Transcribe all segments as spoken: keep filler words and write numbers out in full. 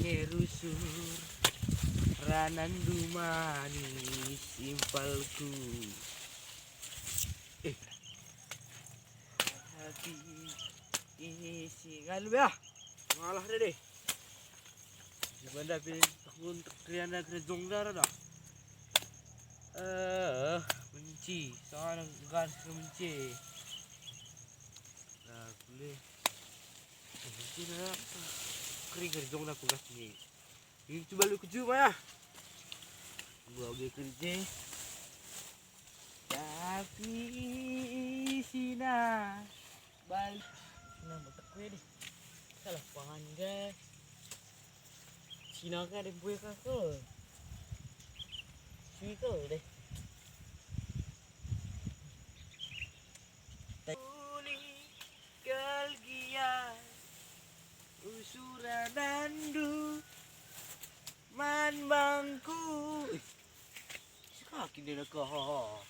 Ngerusur ranan dumani simpalku. Eh. Hati isi ngalu ya. Malah deh deh. Gimana pin tekun tekriana kerjong darah dah. Eh, menci. Soalnya gas menci. Nah, boleh. Menci dah. Kering kerjong dah pegas ni. Ini coba lu keju mah. Gua oge kerja. Tapi isina balik. Nah, betek gue deh. Salah pangan gue. Cina kan ada gue kakul. Cuy kul deh. Uli kalgia usuranandu man bangku. Ih, si kaki dia dah kah.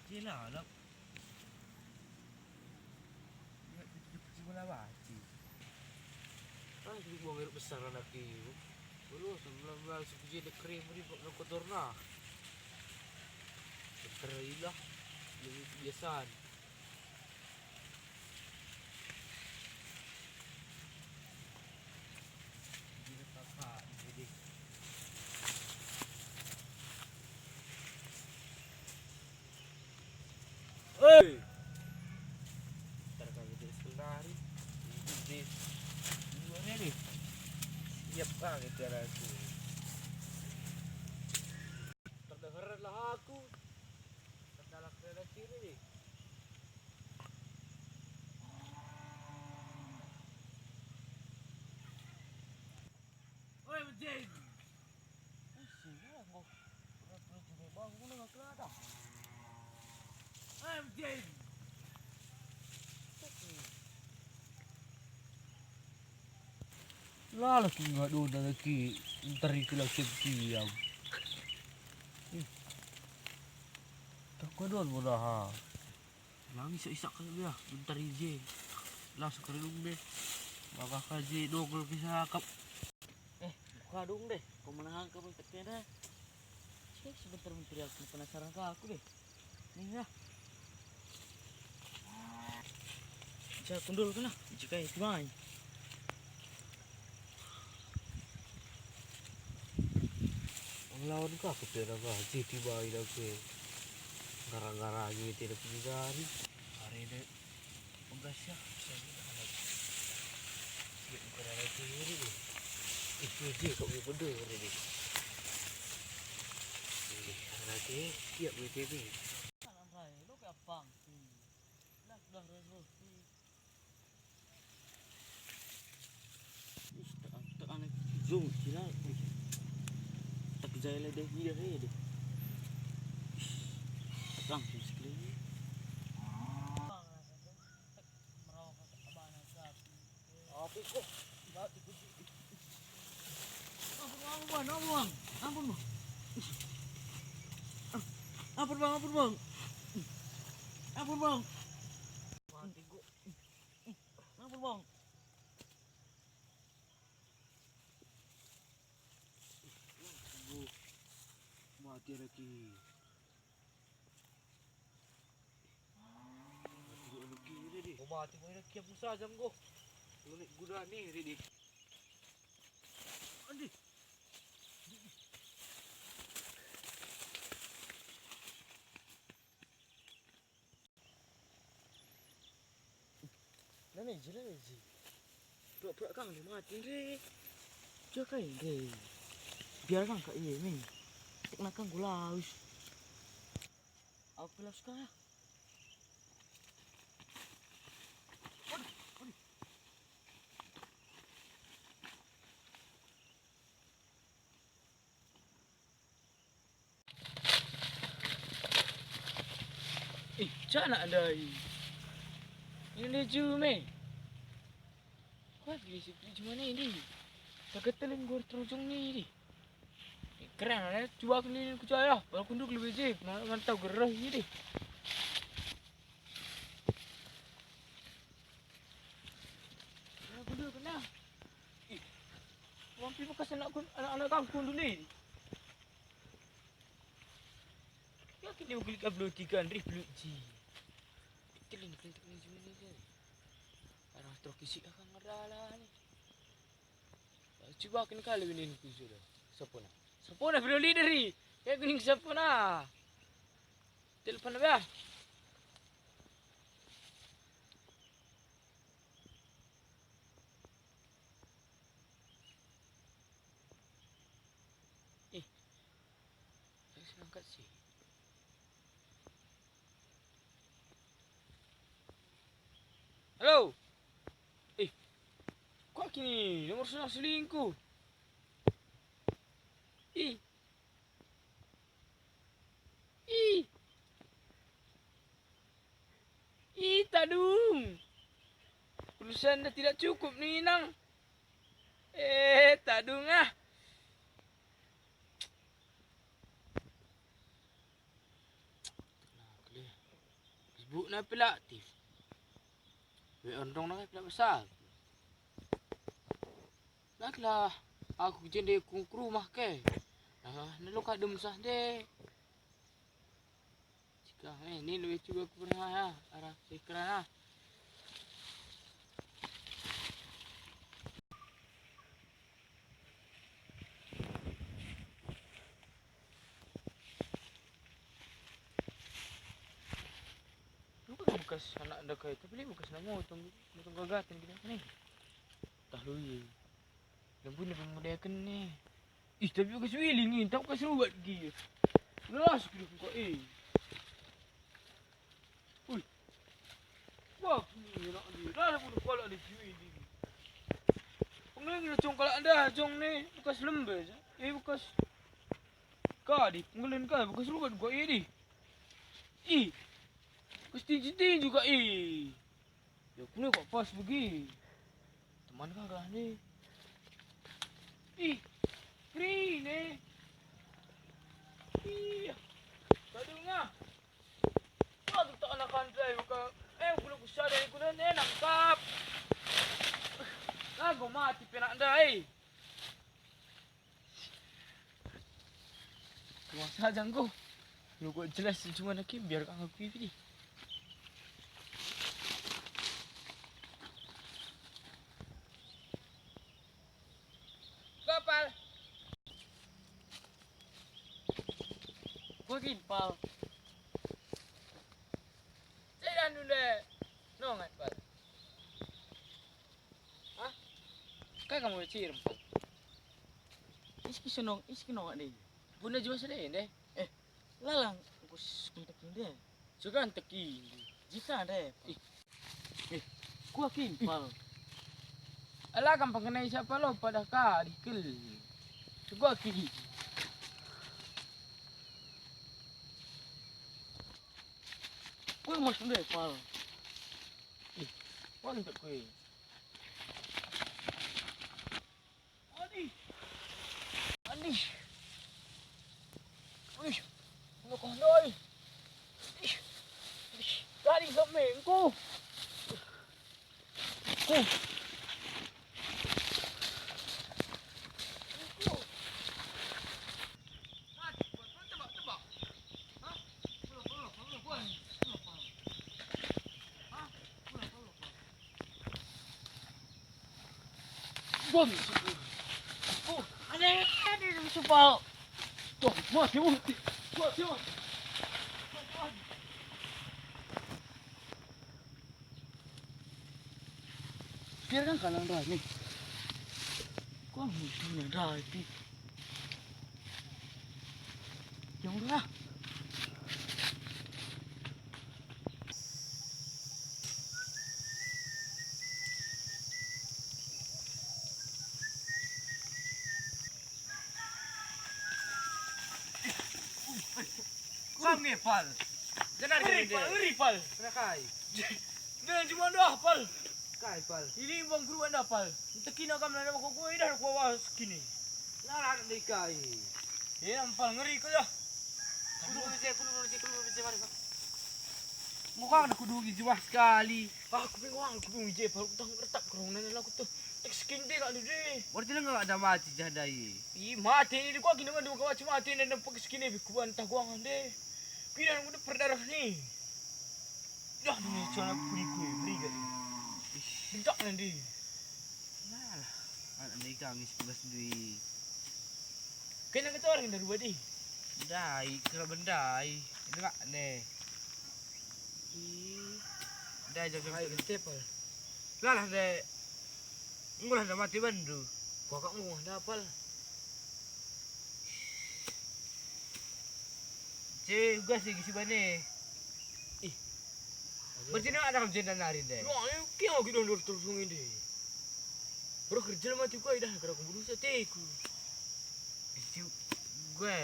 Jela lah. Ya, cepet-cepet bola bati. Ah, jadi buang air besar anak i. Bolo, sembilan belas, sepuluh, dekre, meri, buat kotorna. Dekre ilah, lebih kebiasaan. Hei! Ntar kami jadi sekelari. Ini deh. Dua nih. Siap kami tuh aku. Terdengarlah aku. Terdalam dalam sini nih. Oi, Bejeng. Isi lah engko. Udah perlu jumpa bangun nggak kelada. Oi, Bejeng. Lalas ku ngadona lagi, nteri ku lagi kiam. Ih. Tak kudon mudaha. Lang isak-isak kal ya, bentar i je. Lah sekerudung deh. Maka kaji dogel kisah akap. Eh, buka dong deh. Kau menang ke bentar kena. Cek sebentar menteri aku penasaran ke aku deh. Nih ya. Bisa kundul kena. Jika itu main. Ngelawan ka aku tena ka, je tiba ina ke. Gara-gara je tena kejari. Are de, pegas ya, saya juga ada. Ya, bukan ada diri nih. Itu je kok gue bener ini. Ini, ada lagi, tiap W T B. Kanan rai, lo ke apa? Lah, udah, udah, udah. Ih, tak, tak aneh. Jom, gila. Ih. Tak jai lah deh, dia he deh. Ih, langsung sekali. Apa kok? Ampun, Bang, ampun, Bang. Ampun, Bang. Ampun, Bang, ampun, Bang. Ampun, Bang. Mati gua. Ampun, Bang. Mati lagi. Mati lagi, Ridi. Oh, mati lagi, kiam saja, enggo. Lunik guna nih, Ridi. Andi. Lana ije, lana ije. Prak-prak kang deh mati ndre. Jaka ndre. Biar kang kak iye me. Tekna kang ku lawes. Aku ke lawes kah? Waduh, waduh. Anak ndai. Ini dia jume. Kuat gini si beli jumana ini. Tagetelin gua terujung nih, di. Keren, eh. Coba aku lilin ku jaya. Baru kunduk lebih jip. Ma-, mantau gerah ini, di. Nah, kunduk kena. Ih. Wampi bekas anak kun-, anak-anak kangkung dulu ini. Ya, kini ugulik ablu tiga, rih belut ji. Betul ini, kentuk ni jumana ini. Arah truk isi akan ngerala ni. Cuba kin kali ini ku sudah. Sapona. Sapona bro leader i. Kayak kuning sapona. Telepon apa? Eh, saya angkat sih. Halo. Eh, kok kini nomor sudah selingkuh? Ih. Ih. Ih, tadung. Pulsanda tidak cukup nih, Nang. Eh, tadung ah. Facebook na pela aktif. We ondong na pela besar. Naklah aku jende ku rumah ke. Ah, nelo kadem sah de. Jika, eh, ni lebih juga ku pernah ya, arah pikiran ah. Bukan bekas anak enda kai, tapi bekas anak motong, motong gagaten kita nih. Tah lui. Lembuna pemuda kene. Ih, tapi bekas wiling ini, tak bekas rubat gi. Las gitu kok, eh. Ui. Wah, ini enak ni. Lah, bunuh kepala ni, si wiling. Pengeling ni, cong kalak enda, cong ni, bekas lembe, eh, bekas. Ka di, pengeling ka, bekas rubat kok, eh, di. Ih. Bekas tinju-tinju kak, eh. Ya, kune kok pas begi. Teman kagak nih. Ih, keri nih. Iya. Kadung ah. Waduh, tak anak kandai buka. Eh, bulu kusada ni kunen, eh, nangkap. Lagu mati penak ndai. Kuasa aja engko. Lu kok jelas cuma naki biar aku pipi. Gopal. Gua kimpal. Saya dah nunda. Nongat, Pal. Hah? Kai kamu cirem, Pal? Isi senong, isi kenong deh. Bunda juga sedih deh. Eh, lalang, kus kuntek deh. Suka teki. Jika deh. Ih. Eh, kuah kimpal. Alah kam pengenai siapa lo pada ka dikel. Suka ki. Kuah mas deh, Pal. Ih, kuah ntek kue. Adi. Adi. Wih, kena kondoi. Ih, ih, tadi sampe engko. Ku. Engko. Mati, tebak, tebak. Hah? Pulang, pulang, pulang, pulang. Hah? Pulang, pulang, pulang. Bom. Oh, aneh, aneh, supal. Tuh, mati, mati. Mati, mati. Biarkan kalang dah ni. Kau musuhnya dah itu. Yang dah. Kam nge, Pal. Ngeri, Pal, ngeri, Pal. Kena kai? Dengan cuma dah, Pal. Kai, Pal? Ini bang guru anda, Pal. Entekina kam nana kau kau idah kau was kini. Lalah ndai kai. Ya, Pal, ngeri kau dah. Kudu je, kudu je, kudu je, mari, Pal. Ngukang aku dungi jua sekali. Ah, aku bingung, aku bingung je, Pal. Aku tang retak kerong nana aku tuh. Tak sekin deh kak deh. Berarti enggak ada mati jah ndai. Ih, mati ini kau gini mah dua kau mati nana pakai sekin deh, kuban tak guang deh. Kira aku udah berdarah nih. Dah, ini celana puriku, beriga. Ih, bentak nanti. Nah lah, anak ndai kami sebelas dui. Kena ketor dari badi. Ndai, kena bendai. Ini kak ne. Ih. Ndai, jangan. Hai, tepal. Lah, lah, ndai. Ngulah nda mati bandu. Kuakap nguah nda, Pal. Ce, uga si, si bane. Ih. Berarti nang ada kam jenda nari ndai. Wah, ayo, kia aku dong terus ini deh. Bro, kerja mati ku, dah, kira aku bunuh sateku. Isi gue.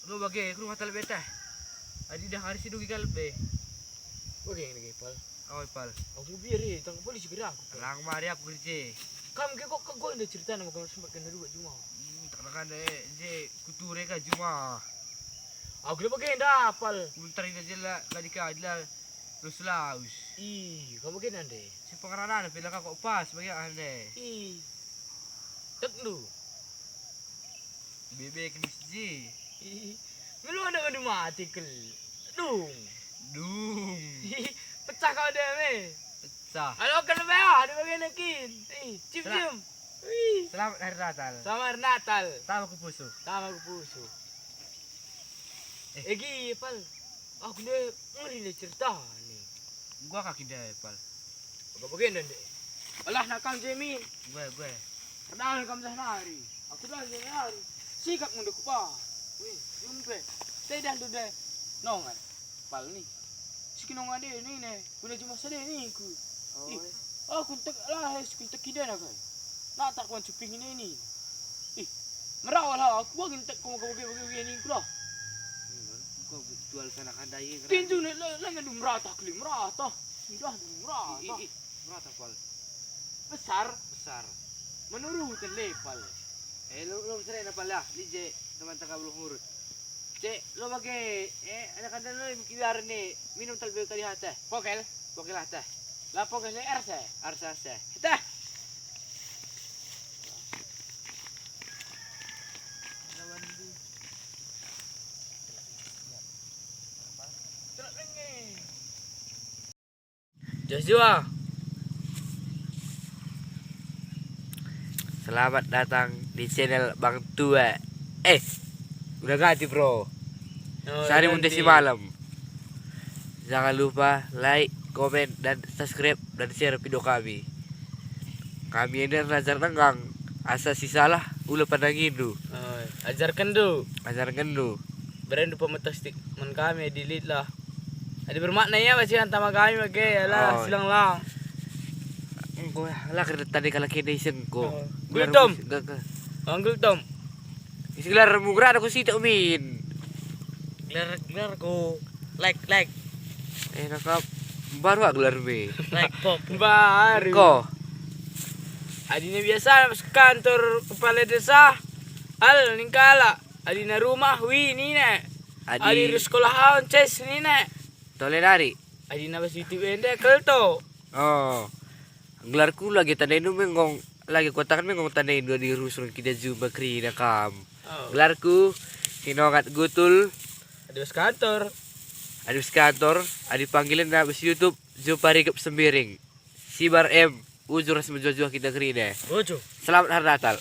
Lo bage, ke rumah talebe teh. Adi dah hari si dugi kalbe. Bage yang dege, Pal. Oi, Pal. Aku biar ya, tangkap polisi kira aku, Pal. Lang mari aku kerja. Kam ke kok kegol nda cerita nama kam sempat kena dua juma. Hmm, tak makan deh, je kuture ka juma. Aku udah bage nda, Pal. Muntar ini aja lah, lagi ka, adalah terus laus. Ih, kamu bage nande. Si pengerana ada pila kok pas bagi ande. Ih. Tek lu. Bebek ni siji. Ih, melu ada madu mati kel. Dung. Dung. Pecah kau deh, me. Pecah. Halo, kan lebih ah, ada bagian kin. Ih, cium, Sela- cium. Ih. Selamat Hari Natal. Selamat Hari Natal. Tambah ku pusu. Tambah ku pusu. Eh. Egi, Pal. Aku deh ngeri deh cerita nih. Gua kaki deh, Pal. Apa bagian deh? Alah, nak kam, Jemi. Gue, gue. Padahal kam dah nari. Aku dah jadi nari. Sikap ngunduh kupa. Wih, jumpe. Teh dah ndu deh. Nongan. Pal nih. Sikinongan deh nih, nih. Guna cuma sedih nih ku. Oh, ih, iya. Aku entek lah, eh, sikintek kidana kai. Nak tak kuan cuping ini, ini. Ih, merawa lah. Aku bagi entek ku maka bagi-bagi ini ku lah. Iya, kan? Engkau jual sana kandai, kan? Tinju nih, lah, lah, ngadu merata kali, merata. Sudah dulu, merata. Ih, ih, ih. Merata, Pal. Besar. Besar. Menurut lepal. Eh, lo, lo besar enak, Pal, ya. Lije, teman tangga belum ngurut. Cek, lo bage, eh, anak anda lo yang kiwar nih, minum talbe kali hata. Pokel. Pokel hata. Lah, pokel nih, R C. R C, R C. Dah. Joshua. Selamat datang di channel Bang Tua. Eh, udah ganti, Bro. Oh, Sari udah Munte ganti. Si malam. Jangan lupa like, komen, dan subscribe dan share video kami. Kami ini ajar nenggang, asa si salah ula pandangindu. Oh, ajarkenndu. Ajarkenndu. Berendu pemetas tik man kami, delete lah. Adi bermakna ia bacaan tama kami bage, alah, oh, silang-lang. Engko lah kerja tadi kalau kena isengko. Oh. Gultom. Gak, gak. Oh, gultom. Isi gelar mugra aku situ, Min. Gelar, gelar ku. Like, like. Eh, nakap. Baru aku gelar, Min. Like, pop. Baru. Engko. Adina biasa kantor kepala desa. Al ningkala. Adina rumah, wi, nina. Adi, adi sekolah haun, ces, nina. Tole nari. Adina bas YouTube ende, kelto. Oh. Gelarku lagi tandaindu menggong, lagi kuatakan menggong tandaindu di rusun kita jumpa kerina kam. Oh. Gelarku, Sinongat Gutul. Adi bas kantor. Adi bas kantor, adi panggilen na bas YouTube, jumpa Rikep Sembiring. Sibar M, ujur ras mejuah-juah kita kerina. Ojo. Selamat Hari Natal.